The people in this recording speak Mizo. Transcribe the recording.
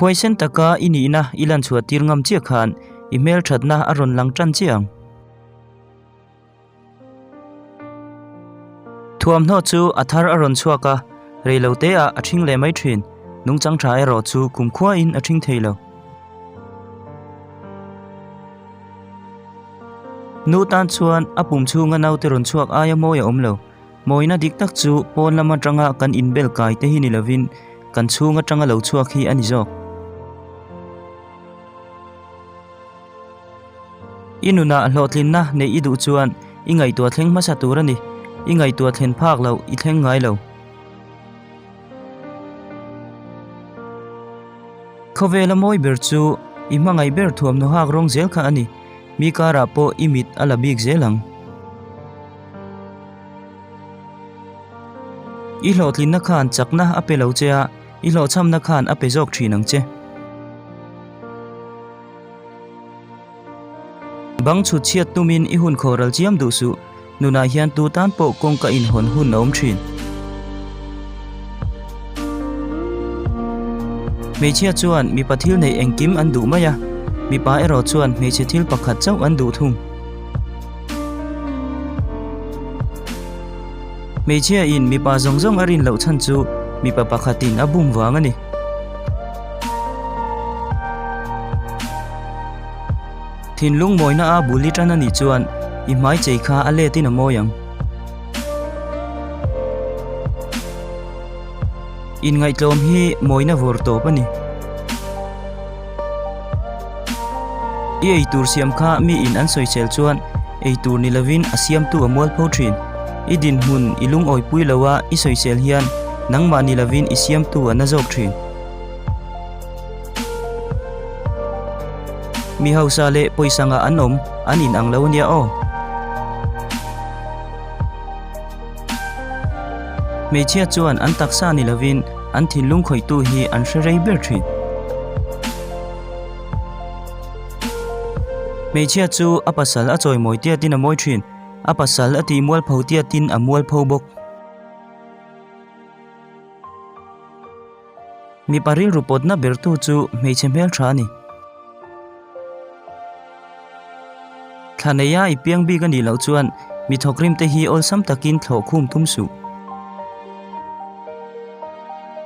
Huaisen taka i nihna i lan chhuah tir ngam chiah khan i hmelthatna a rawn lang tan chiah ang. Thuamhnaw chu a thar a rawn chhuak a, reiloteah a ṭhing leh mai ṭhin. Nungchang ṭha erawh chu kumkhuain a ṭhing thei lo. Nu tan chuan a pum chhunga naute rawn chhuak aia mawi a awm lo. Mawina dik tak chu pawn lam atanga kan inbel kai te hi ni lovin kan chhung atanga lo chhuak hi a ni zawk. I nunah hlawhtlinna neih i duh chuan i ngaihtuah thleng hmasa tur a ni. I ngaihtuah thlen phak loh i thleng ngai lo. Khawvela mawi ber chu i hmangaih ber thuamhnaw hak rawng zel kha a ni. Mi karah pawh i mit a la bik zel ang. I hlawhtlinna khan chakna a pe lo che a, i hlawhchhamna khan a pe zawk thin ang che. Bang chhut chhiat tumin i hun khawhral chiam duh suh. Nunah hian tu tan pawh kawngka inhawn hun a awm thin. Hmeichhia chuan mipa thil neih engkim an duh mai a, mipa erawh chuan hmeichhe thil pakhat chauh an duh thung. Hmeichhia in mipa zawng zawng a rin loh chhan chu mipa pakhatin a bum vang a ni. Thinlung mawina a bul i tan a nih chuan i hmai chei kha a let in a mawi ang. Inngaihtlawm hi mawina vawr tawp a ni. I eitur siam kha mi in an sawisel chuan eitur ni lovin a siamtu a mualpho thin. I dinhmun i lungawipui lo a i sawisel hian nangmah ni lovin i siamtu a na zawk thin. Mi hausa leh pawisa ngah an awm, an in ang lo ania aw. Hmeichhia chuan an taksa ni lovin an thinlung khawihtu hi an hre rei ber thin. Hmeichhia chu a pasal a chawimawi tiatin a mawi thin, a pasal a tih mualpho tiatin a mualpho bawk. Mipa rilru pawtna bertu chu hmeichhe hmeltha a ni. Thla neia i piang bik a nih loh chuan mi thawkrim te hi awlsam takin thlawh khum tum suh.